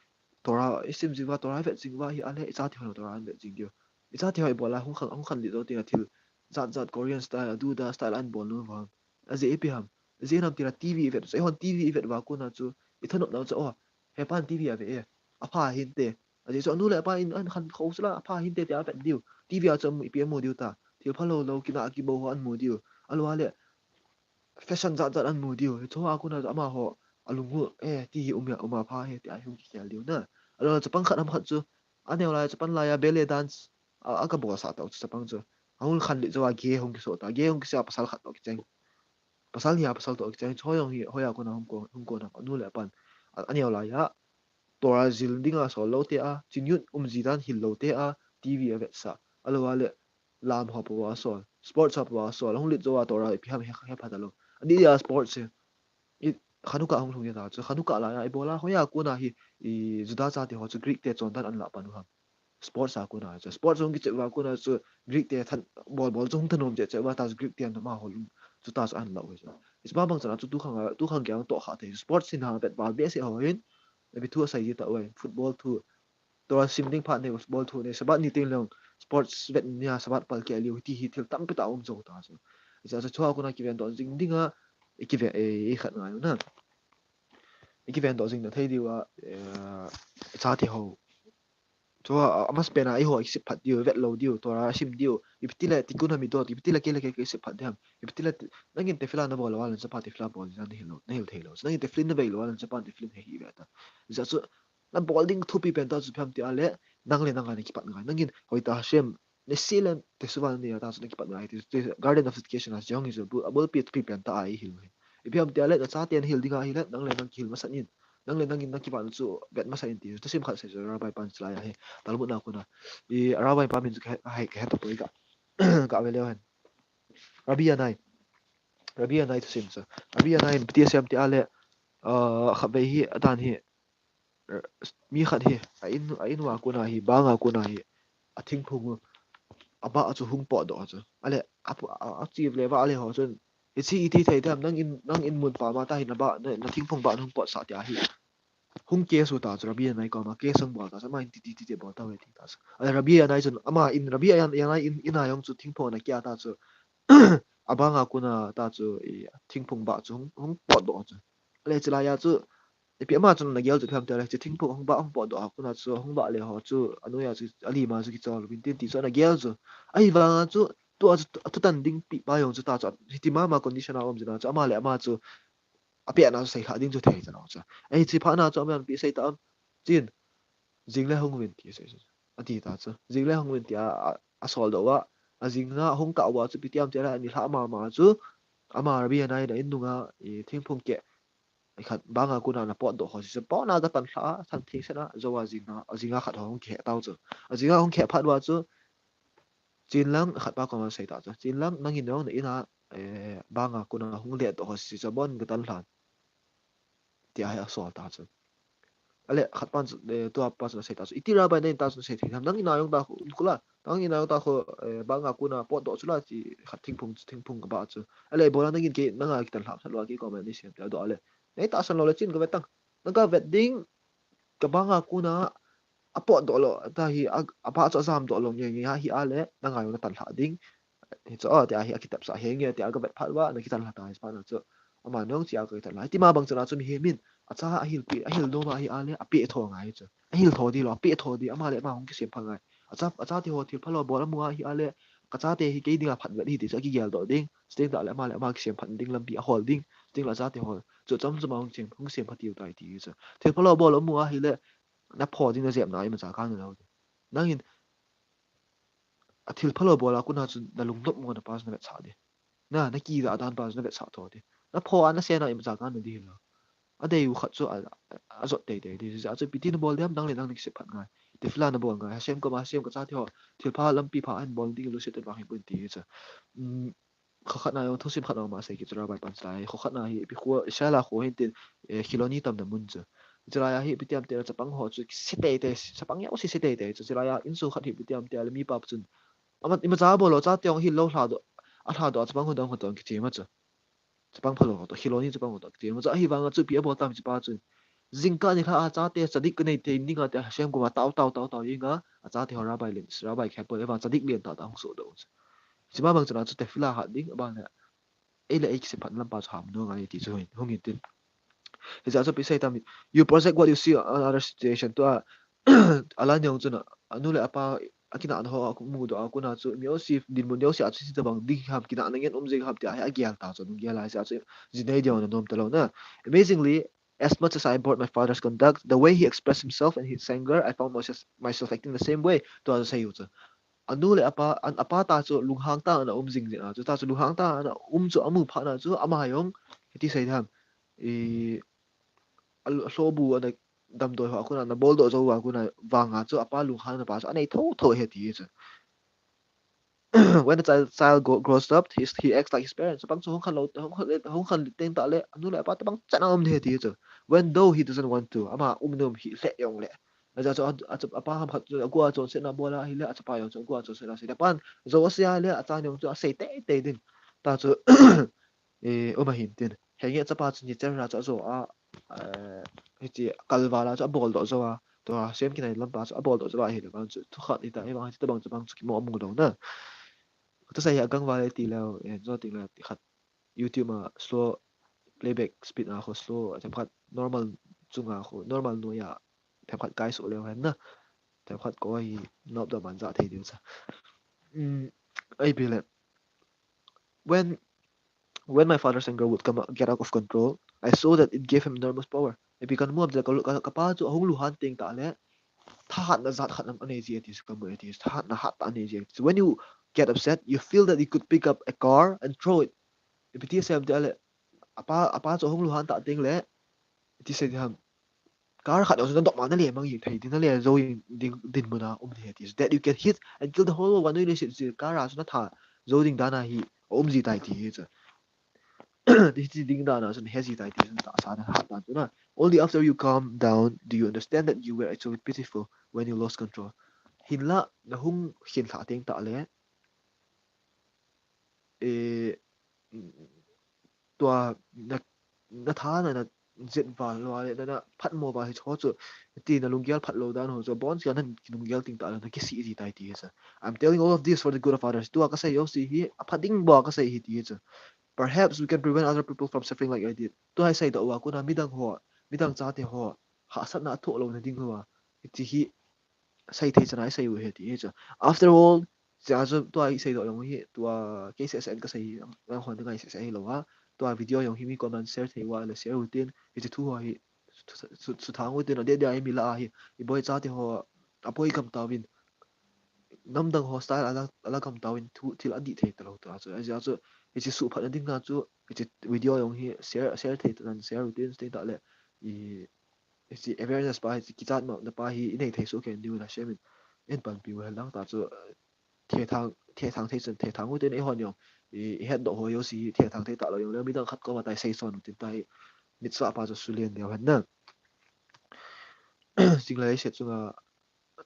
Torah isim jing uva, Torah ivet jing uva ahi a le, ichate hon Torah ahin vet jing diu. Ichate ho ibol a hung khan, hung khanlet jou teng a thil jat jat, Korean style, aduda style ahin bol nom uvam. Ajeh ipi ham. Ajeh inem itile T V ivet u chu, eihon T V ivet uva kona chu, ithanopna u chu, o, hepan T V ave e. Apha hinte. Ajeh chu anu le apa in ahin khan khou chu la, apha hinte tia avet diu. T V a chu ipi amu diu ta. Thil phalou lou, kinah kibou ho ahin mu diu. Alou a le, fashion jat jat ahin mu diu. Hiche ho a kona chu amaho alung u, eh, ti hi um a, um apha hi tia hung kikhel diu na. Alou a chapang khat ham khat chu, aneo lai a chapang lai a ballet dance a, akabolsah tau chu chapang chu. Ahung khanlet jou a gay hung kisoh ta. Gay hung kisah a pasal khat toh kicheng. Pasal ni a pasal toh kicheng. Chu ho jong hi hoiya kona hung kon, hung kon ham, anu le apan. A, aneo lai a Torah jil dinga sol lou te a, chinyut um ji dan hil lou te a, T V avetsah. Alou a le lam ho pou a sol, sports ho pou a sol, ahung let jou a Torah ipi ham he, hepha talou. Ani dia sports hi. I Chanukah hung lhung ta chu, Chanukah lai a ibol a, hoiya kona hi, i Juda chate ho chu Greek te chondan ahin lah pan u ham. Sports a kona chu, sports hung kichep uva kona chu Greek te than bol bol chu hung thanom cheh cheh uva ta chu Greek te amaho lung chu ta chu ahin la u hi chu. Hiche ma bang chan a chu tukhang a, tukhang kei a toh kha thei. Sports hin ha vet val behseh ho hin, ipi thu asei ji ta uve, football thu. Tua sim ding phat nei, football thu nei, Sabbath ni teng leng sports vet nia, Sabbath pal keh leu, hiti hi thil tampi tah um jou ta chu. Hiche a chu chua kona kiven doh jing ding a, i kiven, i, i khat ngai u na. I kiven doh jing na thei diu a, eh, chate ho. Chua, a, amasapen a eiho kisep phat diu, vet lou diu, Torah sim diu. Ipi ti le, ti kun a mi dot, ipi ti le kei le kei kisep phat ding ham. Ipi ti le, nangin tefillah na bol lou a leh chapa tefillah bol na hil lou, na hil thei lou. Nangin tefillin na bol lou a leh chapa tefillin hei hi ve ta. Hiche a chu, na bol ding thupi pen ta chu ipi ham ti a le, nang le nang a na kipat ngai. Nangin, hoitah Hashem, na si le, teshuvah na nei a ta chu na kipat ngai. Ti, ti, Garden of Dedication a chu hung hi chu, bu, a bulpi thupi pen ta a i hil u hi. Ipi ham ti a le, na chaten hil ding ahi le, nang le nang kihil masat in. Nang le nangin na kivahna chu vet masat in ti. Thusim khat sei chu Rabbi pan chulai a hi. Talmud na kona. I Rabbi pa min chu ka he, ka he, ka he tapoi ka. Ka ve leu hen. Rabbi Yannai. Rabbi Yannai thusim chu. Rabbi Yannai in ipi ti asei ham ti a le, ah, khatvei hi, adan hi, eh, mi khat hi, a in, a in uva kona hi, bang a kona hi, a thingphung, a bah chu hung potdoh chu. A le, a, a, a chi le va le ho chun, hiche iti thei ding ham, nang in, nang in mun pam a ta hi na bah, na, na thingphung bah na hung potsah ti a hi. Hung case u ta chu, Rabbi Yannai koma case hung bol ta chu, ama in ti, ti, ti, ti bol ta uve ti ta chu. A le Rabbi Yannai chun, ama in, Rabbi Yan, Yannai in, in a jong chu thingphung ana kia ta chu. A bang a kona ta chu, i, thingphung bah chu hung, hung potdoh chu. A le chulai a chu, ipi ama chun ana gel chu ipi ham ti a le, hiche thingphung hung bah, hung potdoh a kona chu, hung bah le ho chu, a noi a chu, a lim a chu kichol uvin tin ti chu ana gel chu. Ahivang a chu, tua chu, a thutan ding pi pa jong chu ta chu, hiti mama condition a um jing a chu, ama le ama chu, a pehna chu seilhah ding chu thei chan chu. Ahi, hiche phat na chu, ama ipi sei ta ham. Chin, jing le hung uvin ti sei chu. A ti ta chu. Jing le hung uvin ti a, a, a sol doh uva. A jing a hung kah uva chu ipi ti ham ti a le, ani lhah mama chu. Ama Rabbi Yannai in a in nung a, i thingphung keh. I khat bang a kona ana potdoh ho chu. Potna ka tan lha, than theng sen a, jou a jing a, a jing a khat ho hung kihei tau chu. A jing a hung kihei phat uva chu. Chin lang, khat pa koma sei ta chu. Chin lang, nangin jong na in a, eh, bang a kona hung letdoh ho chu, bon ka tan lhan. Ti a hi a sol ta chu. A le, khat pan chu, eh, tua pa chu na sei ta chu. Iti Rabbi na in ta chu na sei thei ham. Nangin a jong ta khu, khu la. Nangin a jong ta khu, eh, bang a kona potdoh chu la ti khat thingphung, thingphung ka bah chu. A le, bol a nangin kei, nang a kitan lha, lha lou a kei koma nei sei ham ti a doh a le. Nei tahsan lou le chin ka vet tang. Nang ka vet ding, ka bang a kona a potdoh lou, ta hi a, a bah chu a jamdoh lou nge nge a hi a le, nang a jong na tan lha ding. Hichu, oh, ti a hi a kitepsa hi nge, ti a ka vet phat uva, na kitan lha ta hi phat na chu. Ama nung chi a ka kitan lha. Hiti ma bang chan a chu mihem in, a cha a hilpi, a hil nom a hi a le, a peh tho ngai chu. A hil tho di lou, a peh tho di, ama le ama hung kisem pha ngai. A cha, a chate ho thil phalou bol a mu a hi a le, ka chate hi kei ding a phat vet hi ti chu a kigel doh ding. Chuteng tah le ama le ama kisem phat ding lampi a hol ding. Chuteng le a chate ho chu chom chom a hung kisem, hung kisem pha tiu tai ti chu. Thil phalou bol a mu a hi le, na pho ding na jep na imacha kang lou. Nangin, a thil phalou bol a kona chu na lungnop mo na pa chu na vetsah di. Na, na kidah dan pa chu na vetsah tho di. Na pho a na sen a imacha kang na di lou. A dei u khat chu a, a jot tei tei di. Hiche a chu ipi ti na bol ding ham, nang le nang na kisem phat ngai. Tefillah na bol ngai. Hashem koma, Hashem ka chate ho. Thil pha lampi pha ahin bol ding lungset in vang hi pon ti chu. Um, kho khat na jong, thusim khat na jong ma sei kit chu Rabbi pan chulai. Kho khat na hi, ipi kho, Israel a kho hin tin, eh, Khiloni tamna mun chu. Chulai a hi ipi ti ham ti a le chapang ho chu se tei tei, chapang jouse se tei tei chu. Chulai a insung khat hi ipi ti ham ti a le mi pa chun. Ama, imacha bol lou, chate jong hi lou lha doh, a lha doh a chapang ho dang ho toh kichem a chu. Chapang phalou ho toh, Khiloni chapang ho toh kichem a chu. Ahivang a chu ipi a bol tam hiche pa chun. Jingkah nikho a chate tzadik ka nei thei ding a ti a Hashem koma tao, tao, tao, tao, jing a, a chate ho Rabbi len, Rabbi khe poi, ahivang tzadik len tah tah hung sohdoh u chu. Hiche ma bang chan a chu tefillah hat ding, abang le, ei le ei kisem phat lam pa chu ham nom ngai ti chu hung, hung in tin. Hiche a chu ipi sei tam, you project what you see on other situation to a, a la neo chun a, a nu le a pa, a kinahna ho a mudoh a kona chu, mi jouse, dinmun jouse a chu hitabang ding ham, kinahna ngen um jing ham ti a hi a gel ta chu, a gel a hiche a chu, jinei ding na nom ta lou na. Amazingly, as much as I abhorred my father's conduct, the way he expressed himself and his anger, I found myself, myself acting the same way. Tua chu sei u chu. A nu le a pa, an, a pa ta chu lunghang tah a ana um jing jing a chu, ta chu lunghang tah a ana um chu a mu phat na chu, ama jong, hiti sei ding ham, i, a, a lhobu ana damdoi ho a kona, ana boldoh jou a kona, vang a chu, a pa lunghang na pa chu, anei tho tho ahi ti chu. When the child, child go, grows up, he, he acts like his parents. Chapang chu hung khan lou, hung khan le, hung khan teng tah le, a nu le a pa tabang chan a um ding ahi ti chu. When though he doesn't want to, ama um nom hi lheh jong le. Ajeh chu a, a, apa ham khat chu agu a chonsetna bol a ahile, achapa jong chu agu a chonsetna sei. Apan jou asei a le, achan jong chu asei teitei ding. Tah chu, eh, um ahin tin. Henge achapa chu ni cherra chu ajo a, eh, hiche kalval a chu abol doh jou a. Tua sem kinai lampa chu abol doh jou a ahile vang chu. Thu khat hita, ahivang hiche tabang chu bang chu kimo amu lou na. Tusei hi agangval e ti leu, eh, jo ti leu, ti khat YouTube a slow playback speed a kho slow, themkhat normal chunga kho, normal noiya themkhat kai soh leu hen na. Themkhat ko hi nop da man ja thei diu cha. Um, ipi le. When, when my father's anger would come, get out of control, I saw that it gave him enormous power. Ipi kamu am tile ka, ka, kapa chu ahung lunghan teng tah le, thahatna jat khat anei ji e ti chu kamu e ti, thahatna hat tah anei ji e ti. So when you get upset, you feel that you could pick up a car and throw it. Ipi ti asei em tile, apa, apa chu ahung lunghan tah teng le, iti sei ding ham, car khat jong chu nadop ma nale mang jing thei ding, nale jou ding, ding dinmun a um thei ti. That you can hit and kill the whole world, vannoi leiset chu car a chu natha jou ding dan a hi aum ji tai ti hi chu. Hiche ding dan a chun he ji tai ti chun tahsa na hat dan chu na. Only after you calm down do you understand that you were actually pitiful when you lost control. Hinla nahung khenlhah teng tah le, eh, tua na, natha na, najet val lou a le, na, naphatmo val hiche ho chu, ti nalunggel phat lou dan ho chu, abonchauva nakinunggel teng tah le, nakisih ji tai ti hi chu. I'm telling all of this for the good of others. Tua kasei jouse hi apha ding bou a kasei ahi ti hi chu. Perhaps we can prevent other people from suffering like I did. Tua hi seidoh uva kona midang ho, midang chate ho hahsatna athoh louna ding uva, hiche hi seithei chan a isei u ahi ti hi chu. After all, tua chu, tua isei doh jong hi, tua kei seh seh in kasei hi, nang hon dinga isei seh hilou a. Tua video jong hi mi comment share thei uva le share utin, hiche thu ho hi, su, su, suthang utin, adeh deh a imi lah a hi, iboi chate ho, aboi gam tauvin, namdang ho style ala, ala gam tauvin, thu, thil adih thei talou tua chu. Ajeh chu, hiche suhphatna dinga chu, hiche video jong hi share, share thei tan, share utin, stay tah le, i, hiche awareness pa, hiche kichatmona pa hi inei thei soh kei diu na semin, in panpi u hen lang tah chu, eh, thethang, thethang thei chun thethang utin, eihon jong, i, ihetdoh ho jouse hi thethang thei talou jong le, midang khat koma tah isei son utin tah hi, mitsah pa chu sulen leu hen na. Jinglai leiset chunga,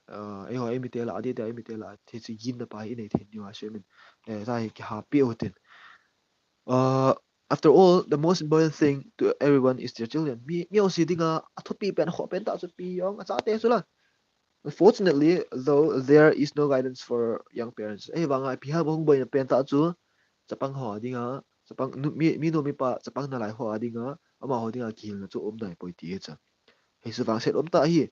ah, eiho eimite lah a, adeh deh a eimite lah a, hiche ginna pa hi inei thei diu a semin, eh, tah hi kihapeh utin. Ah, after all, the most important thing to everyone is their children. Mi, mi jouse dinga athupi pen, akhoh pen tah chu pi jong achate chu la. Unfortunately, though, there is no guidance for young parents. Ahivanga ipi ham ahung boina pen tah chu, chapang ho dinga, chapang, nu, mi, minu mipa chapang nalai ho dinga, amaho dinga kihilna chu um nai poi ti hi chu. Hiche vangset um tah hi,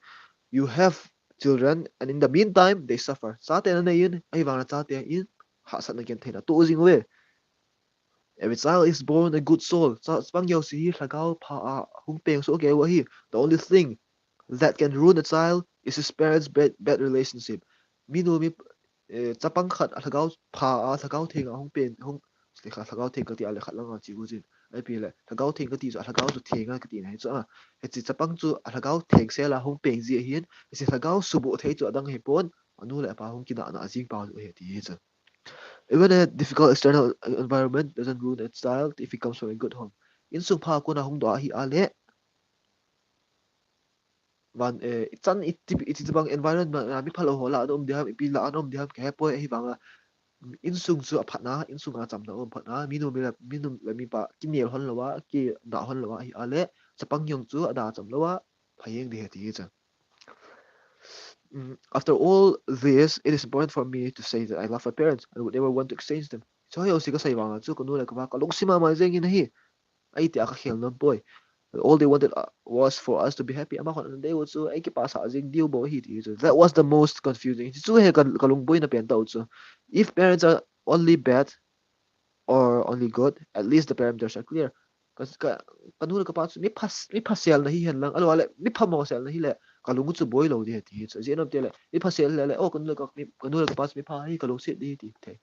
you have children, and in the meantime, they suffer. Chate nanei in, ahivang nachate in hahsatna gentheina toh jing uve. Every child is born a good soul. Cha, chapang jouse hi lhagao pha a hung peng soh kei u ahi. The only thing that can ruin a child is his parents' bad, bad relationship. Minu mi, eh, chapang khat a lhagao pha a, lhagao theng a hung peng, hung, lhagao theng kati a le khat lang a chi u jin. Ipi le, lhagao theng kati chu, a lhagao chu theng a kati na hi chu a. Hiche chapang chu a lhagao thengsel a hung peng ji ahin, hiche lhagao suboh thei chu adang hipon, anu le apa hung kinahna jing pa chu ahi ti hi chu. Even a difficult external environment doesn't ruin a child if he comes from a good home. Insung pha a kona hung doh ahi a le, van, eh, ichan iti, iti bang environment a mi phalou ho lah a um ding ham, ipi lah a um ding ham, kahe poi ahivanga. Insung chu aphatna, insung a chamna um phatna, minu mi le, minu le mipa kinel hon lou a, kinah hon lou a ahi a le, chapang jong chu ada cham lou a, pha jeng ding ahi ti hi chu. Mm, after all this, it is important for me to say that I love my parents and would never want to exchange them. Chu hi jouse kasei vang chu, kanu le kapa kalungset mama jeng in ahi. Ahi tia kakhel nom poi. All they wanted, uh, was for us to be happy. Amahon adei u chu, eikipasah jing diu bou ahi ti chu. That was the most confusing. Chu hi ka, kalungboina pen tah u chu. If parents are only bad or only good, at least the parameters are clear. Ka, ka, kanu le kapa chu mi pha, mi pha sel na hihen lang, ahilou le, mi phamo sel na hile, kalung chu boi lou ding ahi ti chu. Ajeh nom tile, mi pha sel le le, oh, kanu le ka, mi, kanu le kapa chu mi pha ahi, kalungset ding ahi ti thei.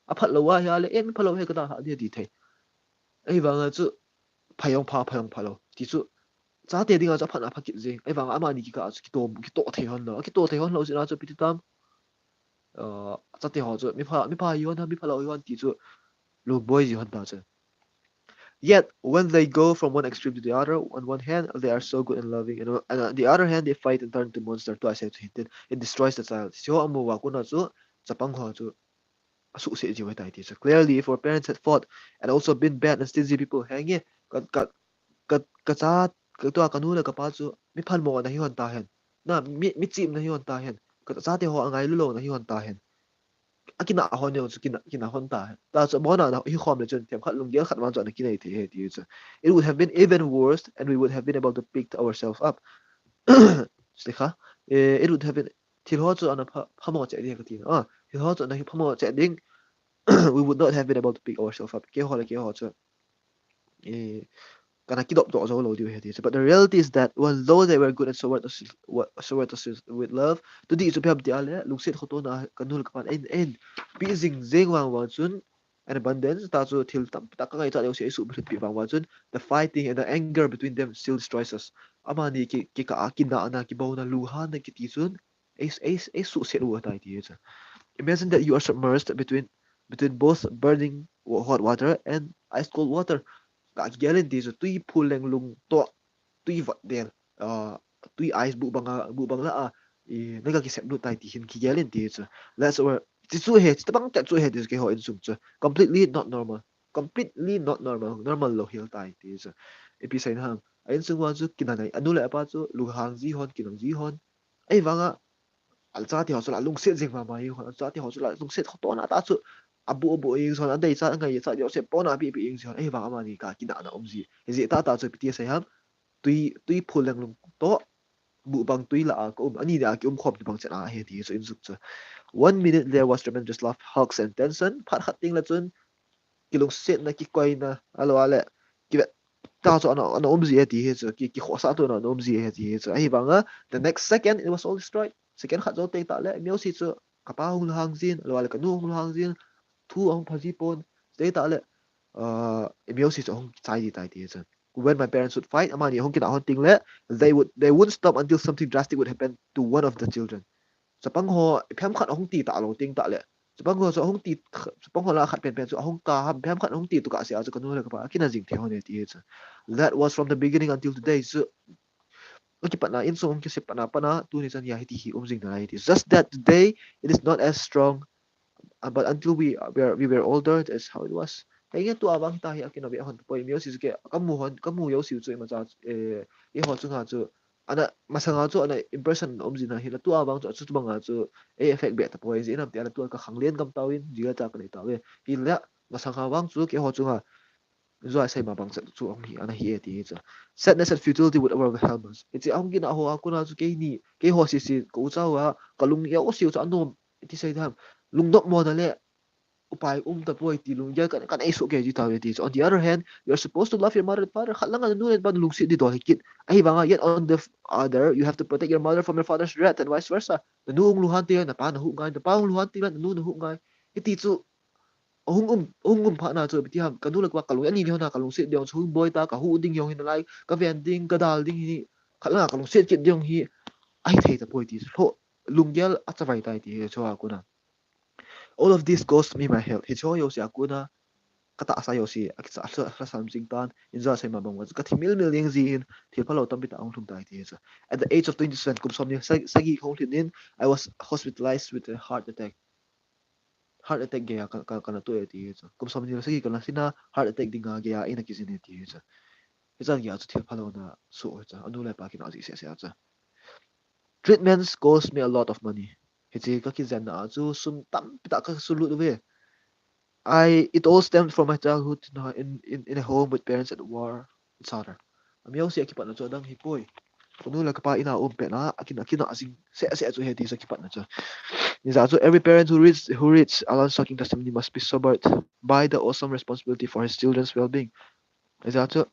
Aphat lou ahi a le, eh, mi phalou ahi, kana lhah ding ahi ti thei. Ahivanga chu, pha jong pha, pha jong phalou. Ti chu, chate dinga chu aphatna pha kit jeng. Ahivanga amani kikah a chu kitoh, kitoh thei hon lou. Kitoh thei hon lou jeh a chu ipi ti tam. Ah, chate ho chu mi pha, mi pha hi hon, mi phalou hi hon ti chu lungboi ji hon ta chu. Yet, when they go from one extreme to the other, on one hand, they are so good and loving, and on the other hand, they fight and turn to monster. Tua i sei chu hitin, it destroys the child. Hiche ho amu uva kona chu, chapang ho chu asuhset jiu ahitai ti chu. Clearly, if our parents had fought and also been bad and stingy people, henge, ka, ka, ka, ka cha, ka tua ka nu le ka pa chu mi phalmo ana hi hon tahen. Na, mi, mi chimna hi hon tahen. Ka chate ho angailu louna hi hon tahen. Akinah hon jong chu kinah, kinah hon tahen. Tua chu abona ana hi khom le chun themkhat lunggel khat vang chu ana kinei thei ahi ti chu. It would have been even worse, and we would have been able to pick ourselves up. Sikha, eh, it would have been, thil ho chu ana pha, phamo cheh ding kati na. Ah, thil ho chu ana hi phamo cheh ding. We would not have been able to pick ourselves up. Keiho le keiho chu, eh, kana kidop doh jou lou diu ahi ti chu. But the reality is that, although they were good and so worth us, wa-, so worth us with love, today chu ipi ham ti a le, lungset khotona ka nu le ka pan ein, ein pi jing jeng vang vang chun, an abundance, ta chu thil tampi tah ka ngaichat jouse eisuh bulhit pi vang vang chun, the fighting and the anger between them still destroys us. Amani ki, kikah a kinahna, kibouna, lunghanna kiti chun, ei, ei, eisuhset u ahitai ti chu. Imagine that you are submerged between, between both burning wa-, hot water and ice cold water. Ka kigel in ti chu tui phul leng lung toh, tui vot del, ah, tui ice bu bang a, bu bang la a, i, na ka kisep lut tai ti hin kigel in ti chu. That's our, ti chu ahi, ti tabang ti chu ahi ti chu keiho insung chu. Completely not normal. Completely not normal. Normal lou hel tai ti chu. Ipi seina ham. A insung uva chu kinah nei. Anu le apa chu lunghang ji hon, kinah ji hon. Ahivanga, achate ho chu la lungset jing mama hi hon, achate ho chu la lungset khotona ta chu abu, abu jing hon, adei cha, angai cha jouse pona pi, pi jing hon, ahivang amani kah a kinahna um ji. Hijeh tah tah chu ipi ti sei ham, tui, tui phul leng lung toh, bu bang tui la a ka um, ani a kium khom ti bang chet ahi ti chu insung chu. One minute there was tremendous love, hugs and tension, phat khat teng le chun, kilungsetna, kikoina, ahilou le, kivet tah chu ana, ana um ji ahi ti hi chu, ki, kikhohsah tona ana um ji ahi ti hi chu. Ahivanga, the next second, it was all destroyed. Second khat jou teng tah le, mi jouse chu, ka pa hung lunghang jin, ahilou le, ka nu hung lunghang jin, thu ahung pha ji pon, teng tah le, uh, mi jouse chu ahung chai ji tai ti hi chu. When my parents would fight, amani ahung kinah hon teng le, they would, they wouldn't stop until something drastic would happen to one of the children. Chapang ho, ipi ham khat ahung ti talou teng tah le, chapang ho chu ahung ti, chapang ho lah a khat penpen chu ahung kah ham, ipi ham khat ahung ti tukah sea chu ka nu le ka pa akinah jing thei hon e ti hi chu. That was from the beginning until today chu. Akipatna, insung kisep patna, patna, tuni chan hia hiti hi um jing nalai ti. Just that today, it is not as strong, uh, but until we, uh, were, we were older, that's how it was. Henge tua vang hita hi akinah ve hon tapoi, mi jouse chu kei, ka mu hon, ka mu jouse chu imacha, eh, eiho chunga chu, ana, masanga chu ana impression um jin ahi la, tua vang chu, chu banga chu, ei effect be tapoi, ijeh inem tia la tua ka khanglen gam tauvin, jia cha ka nei tauve. Hinla, masanga vang chu, keiho chunga, jua sei ma bang chu, chu ahung hi, ana hi e ti hi chu. Sadness and futility would overwhelm us. Hiche ahung kinah ho a kona chu keini, keiho sese, ka u cha u a, ka lung jouse u chu anom, iti sei dam, lungnop mona le, upai um tapoi ti lunggel ka, ka nei soh kei ji tauve ti chu. On the other hand, you are supposed to love your mother and father. Khat langa nu le pa lungset ding dol hi kit. Ahivanga, yet on the f-, other, you have to protect your mother from your father's wrath and vice versa. Na nu hung lunghan teng le, na pa na huh ngai, na pa hung lunghan teng le, na nu na huh ngai. Hiti chu, ahung um, ahung um phat na chu, ipi ti ham, ka nu le ka pa ka lung, ani ni hona ka lungset ding chu, hung boi ta, ka huh ding jong hi nalai, ka ven ding, ka dal ding hi, khat langa ka lungset kit ding hi, ahi thei tapoi ti chu. Lho, lunggel achavai tai ti hi chu a kona. All of this cost me my health. Hiche ho jouse a kona, ka tahsa jouse, akicha, a, a, a sam jing tan, injo sei ma bang uva, ka thi mil mil jeng jin, thil phalou tampi tah ahung lhung tai ti hi chu. At the age of twenty-seven, kum somni le sa-, sagi ka hung lhin in, I was hospitalized with a heart attack. Heart attack geiya ka, ka, kana toh e ti hi chu. Kum somni le sagi kana lhin a, heart attack dinga geiya eina kijin e ti hi chu. Hichan geiya chu thil phalouna soh hi chu. Anu le pa kinah jing seh seh a chu. Treatments cost me a lot of money. Hiche ka kijenna a chu sum tampi tah ka sulut uve. I, it all stemmed from my childhood in, in, in a home with parents at war, et cetera. Ami jouse a kipatna chu adang hipoi. Ka nu le ka pa in a um pet na, akin, akinah jing seh seh chu ahi ti chu kipatna chu. Hijeh chun every parent who reads, who reads Alan's shocking testimony must be sobered by the awesome responsibility for his children's well-being. Hijeh chun,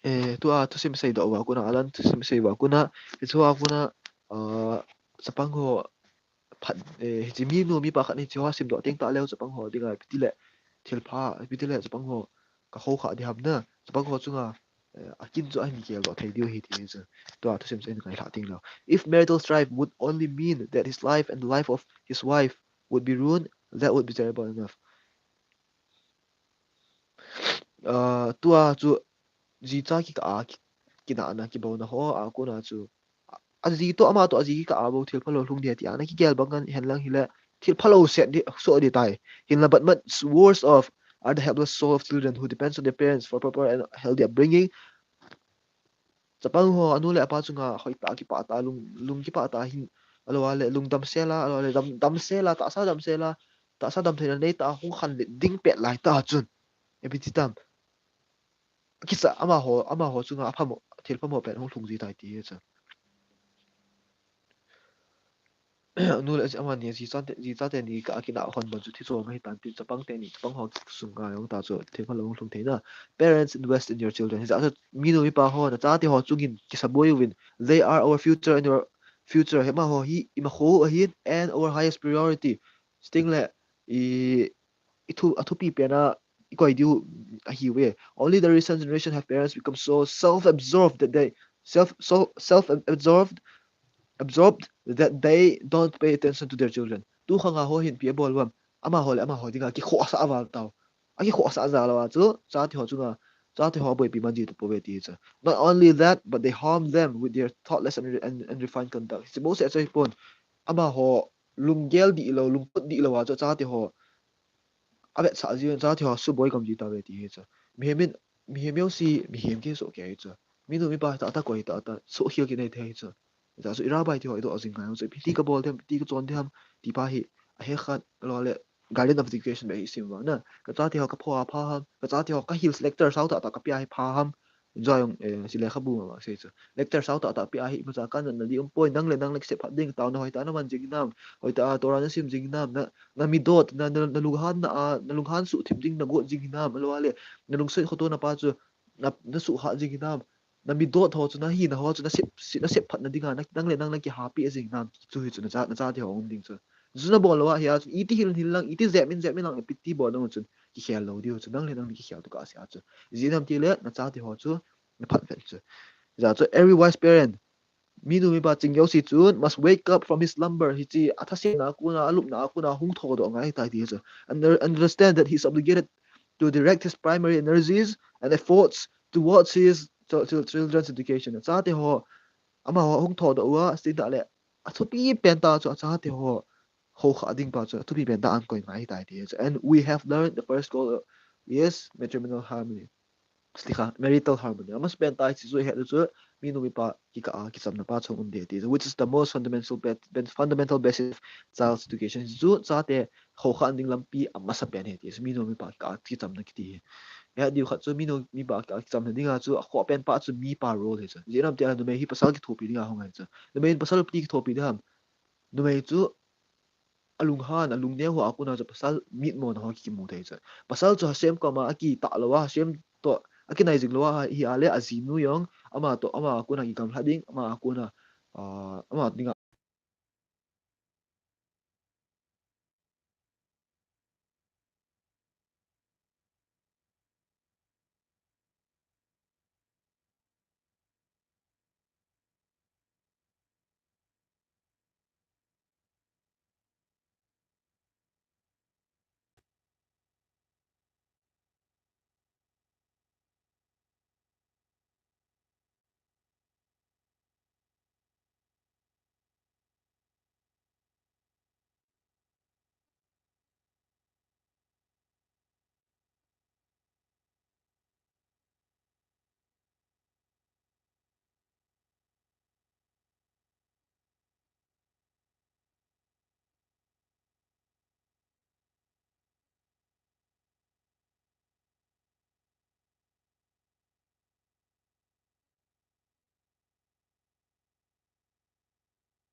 eh, tua thusim seidoh uva kona, Alan thusim sei uva kona, hiche uva kona, ah, chapang ho phat, eh, hiche minu, mipa khat in hiche ho simdoh teng tah leu chapang ho dinga ipi ti le thilpha, ipi ti le chapang ho ka houkhah ding ham na, chapang ho chunga, eh, akin chu ahin geldoh thei diu ahi ti hi chu. Tua thusim seidoh ngailha teng leu. If marital strife would only mean that his life and the life of his wife would be ruined, that would be terrible enough. uh, tua chu jicha kikah a ki, kinahna kibouna ho a kona chu a, aji toh ama toh aji kikah a bou thil phalou lhung dia tia na kigel bang ngan hen lang hile thil phalou set di so di tai. Hinla but much worse off are the helpless soul of children who depends on their parents for proper and healthy upbringing. Chapang ho anu le apa chunga hoitah kipah ta lung, lung kipah ta hin, alou le lungdam sela, alou le dam, dam sela, tahsa dam sela, tahsa dam theina nei ta hung khan le ding pet lai ta chun. Epiti tam. Kisa ama ho, ama ho chunga aphamo, thil phamo pen hung lhung ji tai ti hi chu. Nu le ama ni ji chate, ji chate ni kah a kinah hon bon chu thi chom ahi tan tin chapang te ni, chapang ho sunga jong ta chu thil phalou hung lhung theina. Parents, invest in your children. Hijeh a chu minu mipa ho na chate ho chungin kisaboi uvin. They are our future and your future. Hema ho hi ima ho ahin and our highest priority. Sting le i, i thu, a thupi pen a i koi diu ahi ve. Only the recent generation have parents become so self-absorbed that they self, so self-absorbed, absorbed that they don't pay attention to their children. Tu khang a ho hin pi a bol vam. Ama ho le ama ho dinga kikhohsah a val tau. A kikhohsah a za lou a chu chate ho chunga, chate ho boipi man ji ta po ve ti chu. Not only that, but they harm them with their thoughtless and, and, and refined conduct. Si bo se chu hi pon. Ama ho lunggel di lou, lungput di lou a chu chate ho a vetsah ji, chate ho suboi kam ji ta ve ti hi chu. Mihem in, mihem jouse, mihem kei soh kei hi chu. Minu mipa tah tah koi tah tah, soh khel kinei thei hi chu. Hijeh a chu i rabai ti ho i doh jing ngai u chu. Ipi ti ka bol dem, ipi ti ka chon dem, ti pa hi a he khat, alou le Garden of Education beh hi sim vang na. Ka chate ho ka phoh a pha ham, ka chate ho ka hil lecture sao tah tah ka pia hi pha ham. Enjoy jong, eh, si lekhabu ma vang sei chu. Lecture sao tah tah pia hi imacha ka natna di um poi, nang le nang le kisep phat ding, taona hoitah na man jing hinam, hoitah a Torah na sim jing hinam, na, na midot, na, na, na lunghan na a, na lunghan suhthip ding na got jing hinam, alou le na lungset khotona pa chu na, na suhhat jing hinam, na midot ho chu, na hina ho chu, na sep, si, na sep phatna dinga, na, nang le nang na kihapi jing hinam, chu hi chu na cha, na chate ho um ding chu. Chu na bol lou a hia chu, iti hil hil lang, iti jep in jep in lang, ipi ti bol nang chun, kikhel lou diu chu, nang le nang na kikhel tu ka sia chu. Ijeh inem ti le, na chate ho chu, na phat vet chu. Hijeh a chu, every wise parent, minu mipa ching jouse chun must wake up from his slumber. Hiche a thasetna a kona, a lupna a kona hung thoudoh ngai tai ti chu. And understand that he is obligated to direct his primary energies and efforts towards his chil-, chil-, children's education. Chate ho, ama ho hung thoudoh uva, sitah le, a thupi pen ta chu a chate ho, khohkhah ding pa chu a thupi pen ta a koi ngai tai ti chu. And we have learned the first goal is matrimonial harmony. Slikha, marital harmony. Ama pen ta chu chu het chu, minu mipa kikah a kichamna pa chong um de ti chu, which is the most fundamental be-, ben-, fundamental basis of child's education. Chu chate khohkhah ding lampi amasa pen hi ti chu, minu mipa kikah a kichamna kiti hi. Hijeh a diu khat chu, minu mipa kikah a kichamna dinga chu, a khoh pen pa chu mipa role hi chu. Ijeh inem ti a numei hi pasal kithopi dinga hung ahi chu. Numei in pasal ipi ti kithopi ding ham. Numei chu a lunghan, a lungneo ho a kona chu pasal mitmona ho kimu thei chu. Pasal chu Hashem koma a kitah lou a, Hashem toh a kinai jing lou a, hi a le a jinu jong, ama toh, ama a kona kigamla ding, ama a kona, ah, ama dinga